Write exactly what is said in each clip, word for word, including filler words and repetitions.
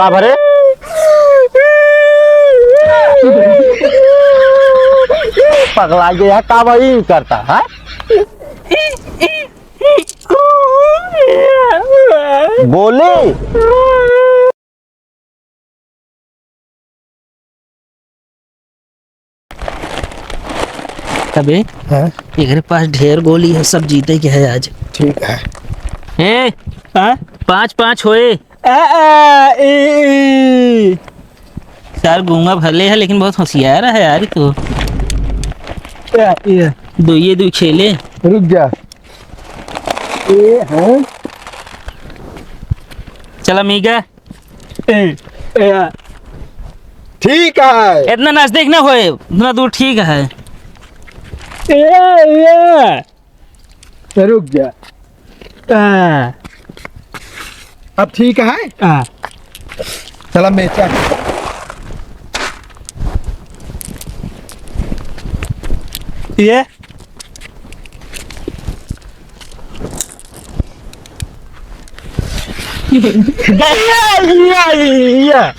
अब रे, पगला गया, का वही करता है? गोली। अबे, हाँ? एकरे पास ढेर गोली है, सब जीते के है आज। ठीक है। ए, हाँ? पाँच पाँच होए। आ, आ, ई, ई। सार गूंगा भले है, लेकिन बहुत होशियार है यार तू। या, या। दो ये दो खेले। रुक जा। ए, हाँ? चला मीगा। ए, ए, आ। ठीक है। इतना नजदीक ना होए, उतना दूर ठीक है। ए, ए। रुक जा। आ। अब ठीक है? आ। चला मेचा। ये? गा, या, या, या।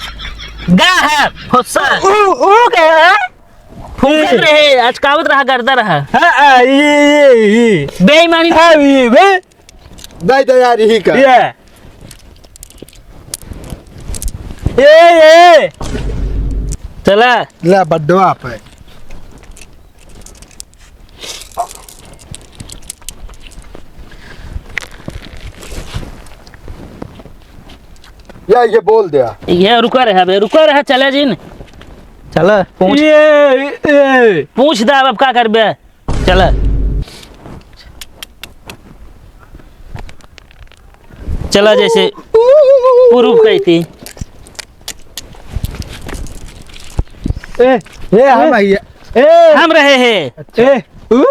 गा है, फुस्सा। ऊ, ऊ का है? फूंकत रहे, अचकावत रहा, करता रहा। हाँ, आ, ये, ये, ये। बेईमानी। हाँ, ये, बे। दाई, दाई, यार, यही का। ये। ये, ये। चला। ला, बड्डवा पे। या, ये बोल दिया। ये रुका रहा बे, रुका रहा, चला जिन। चला, पूछ। ये, ये। पूछ दा, अब का करबे? चला। चला जैसे proof कहती। ए, ए, हम ए, आइए। ए, हम रहे हैं। अच्छा। ए, उ,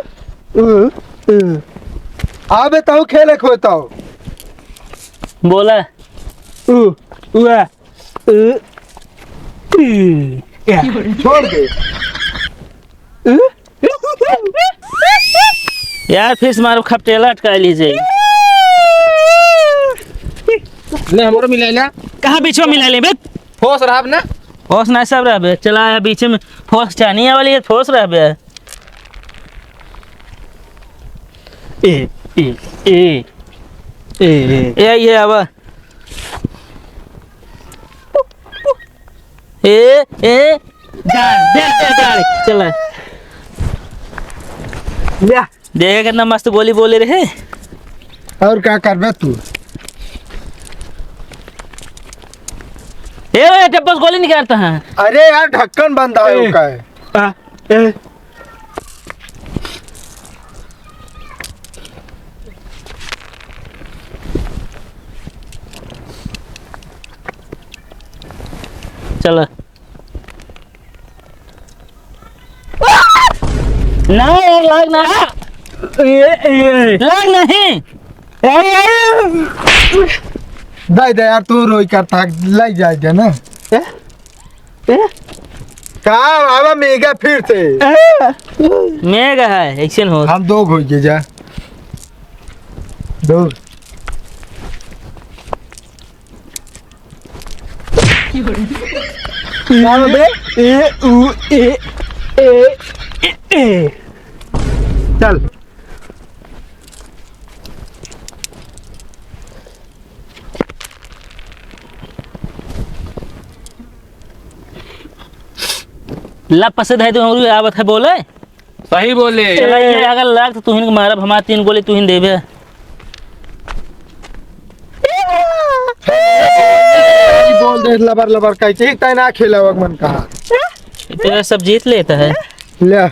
उ, उ। आबे तहु खेले खोताओ। बोला। उ, उआ, उ, उ, या। छोड़ दे। उ? यार, फिर से मारो, खपटेला अटका लीजिए। ले, हमरो मिला ले। कहाँ बीच में मिला ले बे? ठोस रहब ना। ठोस ना सब रहबे। चला आया बीच में। ठोस चानिया वाली है, ठोस रहबे। ए, ए, ए। ए, ए। ए, ये आवा। ए, ए। जा, दे, दे, दे, चला। ले। देखे कितना मस्त गोली बोले रहे। और का करबे तू? ए, ए, टप्पस गोली निकालता है। अरे यार, ढक्कन बंद है ए। ओका है। आ, ए। चल। ना यार, लाग ना। ए, ए। लाग नहीं। ए, ए। दे दे यार, तू रोई कर था, ले जाए दे ना। ए? ए? का बाबा मेगा फिर से? ए? मेगा है, एक्शन हो। हम दो हो गए जा। दो। का बे? ए, उ, ए, ए, ए, ए। चल। ला पसंद है तो हमरो आवत है बोले। सही बोले। चला, ये अगर लाग तो तुहिन के मारब, हमार तीन गोली तुहिन देबे। बोल दे लबर लबर कैसे ही तय ना खेला वक मन कहा। इतना सब जीत लेता है। ले।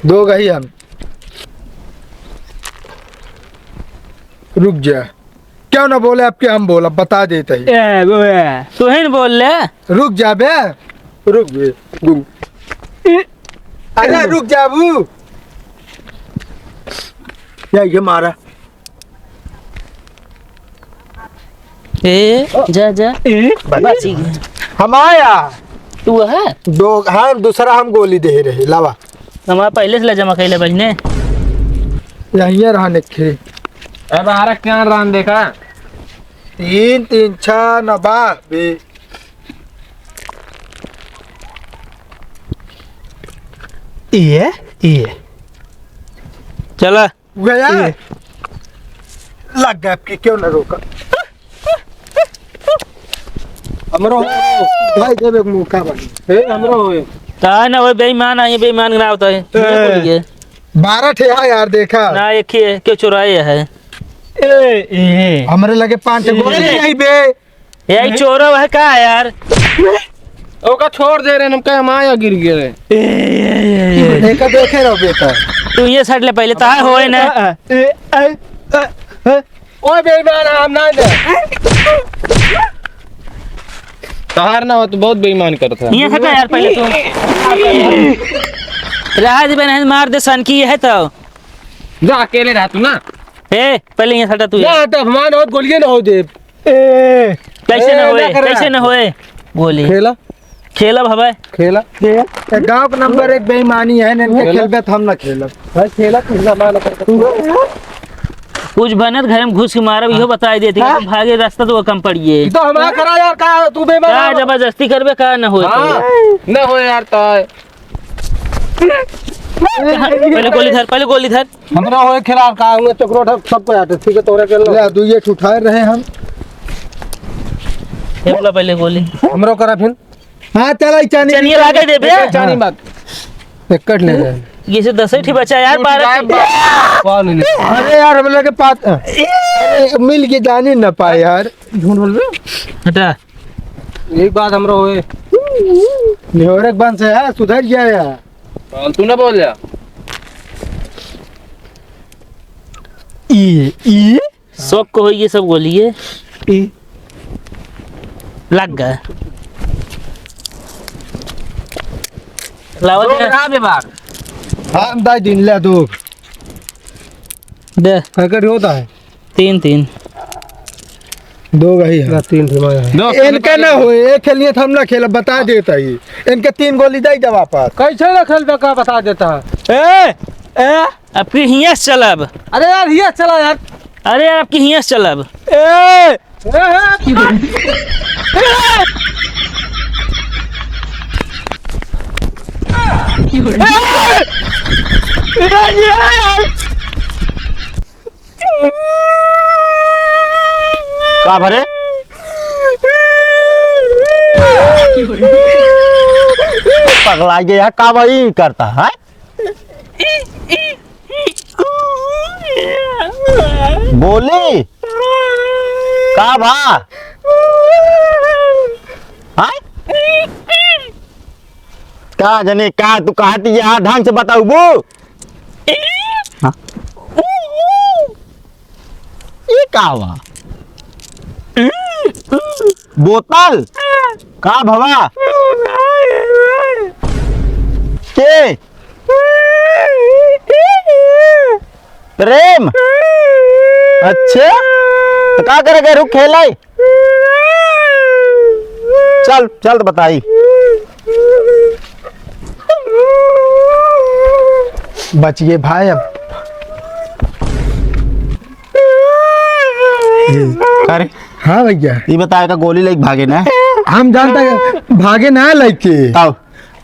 दो गही हम। रुक जा। क्यों ना बोले आपके हम बोला, बता देते ही। ए, वो है। तू ही न बोल ले। रुक जा बे। रुक बे। गुम। अरे रुक जा बू। या ये मारा। ए, जा, जा। ए? बची गया। हम आया। तू है? दो, हाँ, दूसरा हम गोली दे रहे, लावा। हमारा पहले से ले जमा कैले बजने। यहीं रहा निखे। अब आरक क्या रान देखा? तीन तीन छह नौ, वाह बे। ये, ये। चला। गया? ये। लग गया, अब के क्यों ना रोका? हमरो हो। भाई, देबे के मौका भाई। ए, हमरो हो। ताय ना होए, बेईमान आए, बेईमान ना होता है। ए। ये बोलिए। बारह ठे है यार, देखा। ना, एक ही है, क्यों चुराए है? ए, ए। हमरे लगे पाँच ठे ए। गोली आई बे। ए, ई चोरव है का यार? ओका छोड़ दे रहे, हम कहे हम आया गिर गए। ए, ए, ए, ए। देखा, देखे रहो बेटा। तू ये side ले पहले, ताय होए ना। ए, ए, ए, ए। ओए बेईमान, हम ना दे। तहार ना हो, तू बहुत बेईमान करत है। ये हटा यार पहले तू। रहा दे बहन, मार दे सन की है तो। जा अकेले रह तू ना। ए, पहले ये हटा तू। ना, तो हमार और गोलियां ना हो दे। ए, कैसे ना ए, होए? ना करा। कैसे ना होए? गोली। खेला। खेलब हवे। खेला। ये गाँव के नंबर एक बेईमानी है, इनके खेला। खेलबे तो हम ना खेलब। भाई, खेला, खेला, ना, ना, ना। कुछ बनत घर में घुस के मारब, इहो बताई देती, हाँ? तुम भागे रास्ता तो कम पड़िए। तो हमारा करा यार, का तू बेईमान का है? जबरदस्ती करबे का ना होए हाँ, तो। ना होए यार, तो पहले गोली धर, पहले गोली धर। हमरा होए खिलाफ का हुए चक्रोट हम सबको आटे, ठीक है, तोरे के लो। ले, दू ये उठाए रहे हम। ये बोला पहले गोली। हमरो करा फिर। हाँ, चल, ई चानी चनिया लागे दे बे। चानी हाँ। बात। एक कट ले रहे। ये से दस ही बचा यार, टूट बारह जाए बा-, कौन नहीं? अरे यार, हम लोग के पास, अरे, मिल के जाने न पाए यार। झूठ बोल रहे हो? हटा। एक बात हमरो होए। निहोरक बन से है, सुधर गया यार। फालतू ना बोल जा। ई, ई? शौक को होइए सब बोलिए। ई। लग गए। लाओ दो दे। रहा बे बार। हाँ, हम दाई दिन ले दो। दे। पैकेट होता है। तीन, तीन। दो गही है। ना, तीन ठे मांगा है। दो। इनका ना हो, एक खेलिए तो हम ना खेलब, बता देता ही। इनके तीन गोली दे दे वापस। कैसे ना खेलबे का बता देता है। ए, ए। अब की हियां से चलब। अरे यार, हियां से चला यार। अरे यार, अब की हियां से चलब। ए। का भरे? पगला गया, का भाई करता है? बोली, का भा? हाँ? का जने का तू कहती है, ढंग से बताऊ बू? हाँ? ये का हुआ? बोतल? का भवा? के? प्रेम? अच्छा, तो का करे गए? रुक, खेल आई। चल, चल तो बताई। बचिए भाई अब। अरे, हाँ भैया। ये बताए का गोली लेके भागे ना? हम जानता है, भागे ना लेके। तब?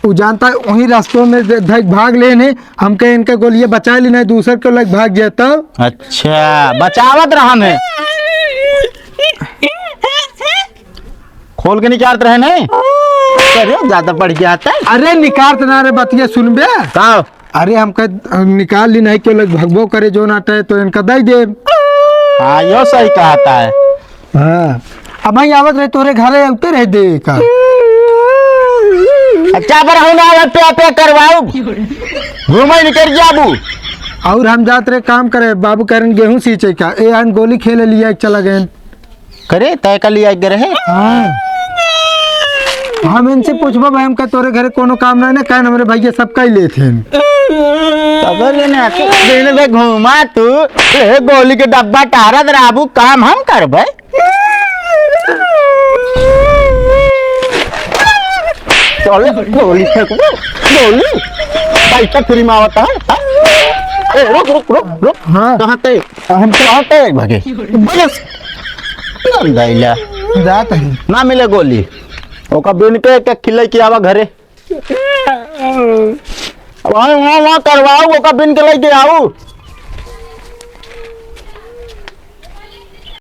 उ जानता है, वहीं रास्तों में दे-, धक भाग लेने, हमके इनका गोलियां बचा ली, नहीं दूसर के लग भाग जाता। अच्छा, बचावत रहन है। खोल के निकालत रहे नहीं? अरे, ज्यादा बढ़ गया था। अरे, निकालत ना रे, बतिया सुनबे। का? अरे, हमके निकाल ली नहीं, क्यों लग भगबो करे, जो नाटे तो इनका दे दे। हाँ, यो सही कहता है। हाँ, अब वहीं आवत रहे, तोरे घरे उतर रहे दे का। अच्छा, पर हम ना आवत पे, पे करवाऊ। घूमे निकल जाबू। और हम जात रहे काम करे, बाबू करें गेहूं सींचे का, ए हम गोली खेले लिया, चला गए। करे, तय कर लिया गए रहे। हाँ। हम इनसे पूछबो, भाई, हमका तोरे घरे कोनो काम ना है ना, कहन हमरे भैया सब कई लेत हैं। तब लेने आके, दिन भर घूमा तू, ए, गोली के डब्बा टारत रहबू, काम हम करबे। चल, गोली फेंकबो, गोली। पैसा फ्री में आवता है, हाँ? ए, रुक, रुक, रुक, रुक। हाँ। कहाँ ते? हम तो कहाँ ते भागे? बस। गइला। जात है। ना मिले गोली। ओका बिन के एक एक खिलाई के आवा घरे। वहाँ, वहाँ, वहाँ करवाऊ, ओका बिन के लेके आऊ।